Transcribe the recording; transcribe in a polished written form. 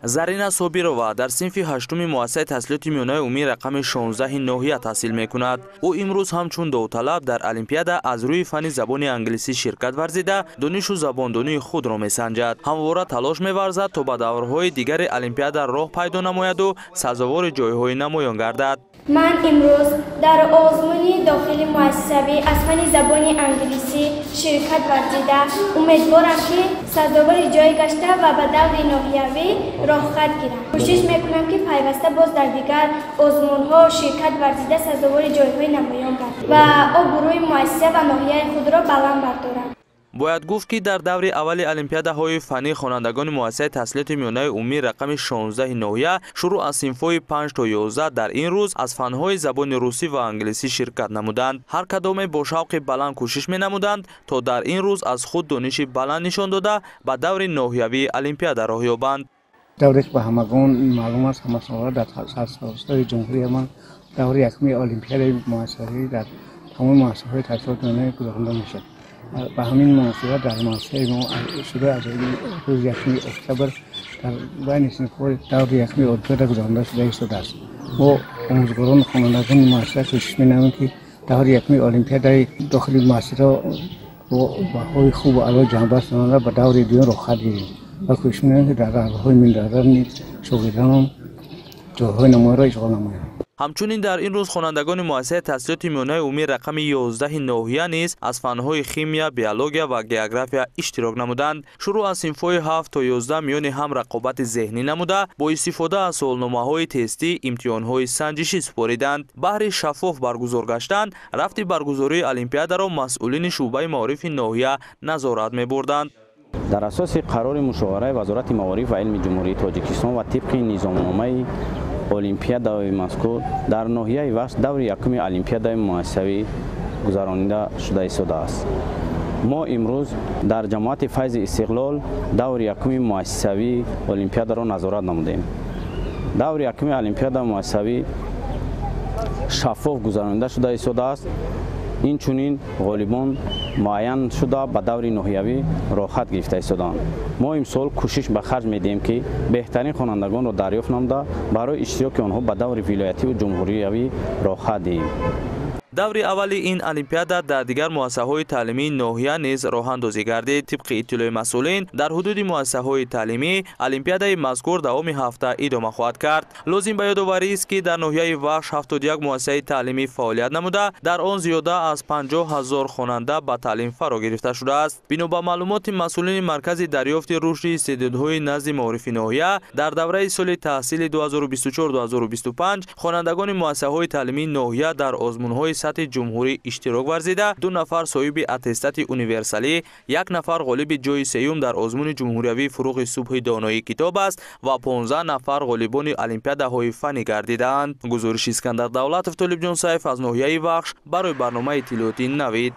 Зарина Собирова дар синфи ҳаштуми муассисаи таҳсилоти миёнаи умумии рақами 16 ноҳия таҳсил мекунад. Ӯ имрӯз ҳамчун довталаб дар олимпиада аз рӯи фанни забони англисӣ ширкат варзида, донишу забондонии худро месанҷад. Ҳамвора талош меварзад, то ба даврҳои дигари олимпиада роҳ пайдо намояду сазовори ҷойҳои намоён гардад. Ман имрӯз дар озмуни дохили муассисавӣ аз фанни забони англисӣ ширкат варзида, умедворам, ки сазовори ҷой гашта ва ба даври ноҳиявӣ роҳхат гирам. Кӯшиш мекунам, ки пайваста боз дар дигар озмунҳо ширкат варзида, сазовори ҷойҳои намоён гардам ва обрӯи муассиса ва ноҳияи худро баланд бардорам. Бояд гуфт, ки дар даври аввали олимпиадаҳои фаннӣ хонандагони муассисаи таҳсилоти миёнаи умумии рақами 16 ноҳия шурӯъ аз синфҳои 5 то 11 дар ин рӯз аз фанҳои забони русӣ ва англисӣ ширкат намуданд. Ҳар кадоме бо шавқи баланд кӯшиш менамуданд, то дар ин рӯз аз худ дониши баланд нишон дода, ба даври ноҳиявии олимпиада роҳ ёбанд. Давре ки ба ҳамагон маълум аст, ҳамасола дар сарсарои ҷумҳуриямон даври якуми олимпиадаи муассисавӣ дар тамоми муассисаҳои таҳсилоти миёна гузаронда мешавад. Ба ҳамин муносибат дар муассисаи мо шуда аз рӯзи 1 октябр дар байни синфҳои даври якуми олимпиада гузаронда шуда истодааст. Мо, омӯзгорону хонандагони муассиса, кӯшиш менамоем, ки даври якуми олимпиадаи дохили муассисаро бо баҳои хубу аъло ҷамъбаст намуда, ба даври дуюм роҳхат гирем ва кӯшиш менамоем, ки дар даврҳои минбаъда низ шогирдонам ҷойҳои намоёнро ишғол намоянд. Ҳамчунин дар ин рӯз хонандагони муассисаи таҳсилоти миёнаи умумии рақами 11 ноҳия низ аз фанҳои химия, биология ва география иштирок намуданд. Шурӯъ аз синфҳои 7 то 11 миёни ҳам рақобати зеҳнӣ намуда, бо истифода аз суолномаҳои тестӣ имтиҳонҳои санҷишӣ супориданд. Баҳри шаффоф баргузор гаштан, рафти баргузории олимпиадаро масъулини шӯъбаи маорифи ноҳия назорат мебурданд. Дар асоси қарори мушовараи Вазорати маориф ва илми Ҷумҳурии Тоҷикистон ва тибқи низомномаи олимпиадаи мазкур дар ноҳияи Вахш даври якуми олимпиадаи муассисавӣ гузаронида шуда истодааст. Мо имрӯз дар ҷамоати Файзи Истиқлол даври якуми муассисавии олимпиадаро назорат намудем. Даври якуми олимпиада муассисавӣ шаффоф гузаронида шуда истодааст. Инчунин ғолибон муайян шуда, ба даври ноҳиявӣ роҳхат гирифта истодаанд. Мо имсол кӯшиш ба харҷ медиҳем, ки беҳтарин хонандагонро дарёфт намуда, барои иштироки онҳо ба даври вилоятиву ҷумҳуриявӣ роҳхат диҳем. Даври аввали ин олимпиада дар дигар муассисаҳои таълимии ноҳия низ роҳандозӣ гардид. Тибқи иттилои масъулин, дар ҳудуди муассисаҳои таълимӣ олимпиадаи мазкур давоми ҳафта идома хоҳад кард. Лозим ба ёдоварист, ки дар ноҳияи Вахш 71 муассисаи таълимӣ фаъолият намуда, дар он зиёда аз 50 ҳазор хонанда ба таълим фаро гирифта шудааст. Бино ба маълумоти масъулини маркази дарёфти рушди истеъдодҳои назди маорифи ноҳия, дар давраи соли таҳсили 2024-2025 хонандагони муассисаҳои таълимии ноҳия дар озмунҳои сатҳи ҷумҳурӣ иштирок варзида, ду нафар соҳиби аттестати универсалӣ, як нафар ғолиби ҷойи сеюм дар озмуни ҷумҳуриявии «Фурӯғи субҳи доноӣ китоб аст» ва 15 нафар ғолибони олимпиадаҳои фаннӣ гардидаанд. Гузориши Искандар Давлатов, Толибҷон Саев аз ноҳияи Вахш барои барномаи иттилоотии «Навид».